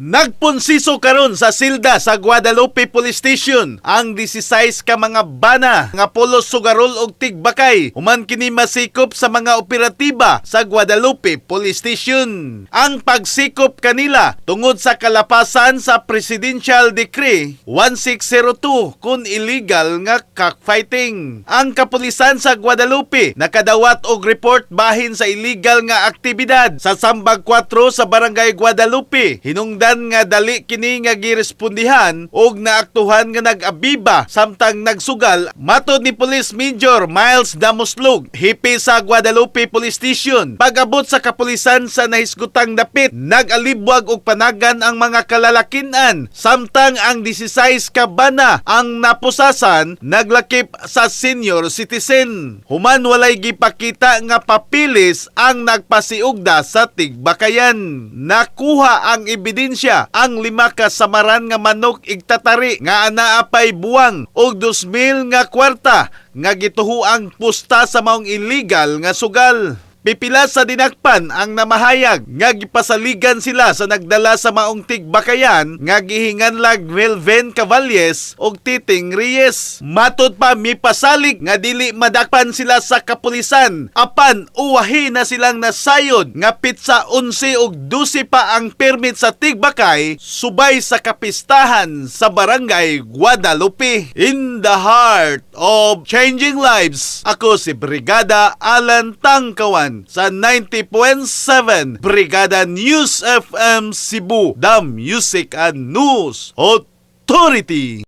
Nagpunsiso karon sa silda sa Guadalupe Police Station ang 16 ka mga bana nga pulos sugarol og tigbakay human kini masikop sa mga operatiba sa Guadalupe Police Station. Ang pagsikop kanila tungod sa kalapasan sa Presidential Decree 1602 kon illegal nga cockfighting. Ang kapulisan sa Guadalupe nakadawat og report bahin sa illegal nga aktibidad sa Sambag 4 sa Barangay Guadalupe. Hinungdan nga dali kini nga girespondihan og naaktuhan nga nag-abiba samtang nagsugal, matod ni Police Major Miles Damuslog, hepe sa Guadalupe Police Station. Pag-abot sa kapulisan sa nahisgutang dapit, nag-alibwag og panagan ang mga kalalakinan samtang ang 16 ka bana ang napusasan naglakip sa senior citizen. Human, walay gipakita nga papilis ang nagpasiugda sa tigbakayan. Nakuha ang ebidensya ang 5 ka samaran nga manok igtatari nga anaa pay buwang og 2,000 nga kwarta nga gituhuang pusta sa maong illegal nga sugal. Pipila sa dinakpan ang namahayag nga gipasaligan sila sa nagdala sa maong tigbakayan nga gihinganlag Melvin Cavalles og Titing Reyes. Matod pa, mipasalig nga dili madakpan sila sa kapulisan apan uwahi na silang nasayod nga petsa 11 ug 12 pa ang permit sa tigbakay subay sa kapistahan sa Barangay Guadalupe. In the heart of changing lives, ako si Brigada Alan Tangkawan sa 90.7 Brigada News FM Cebu, the Music and News Authority.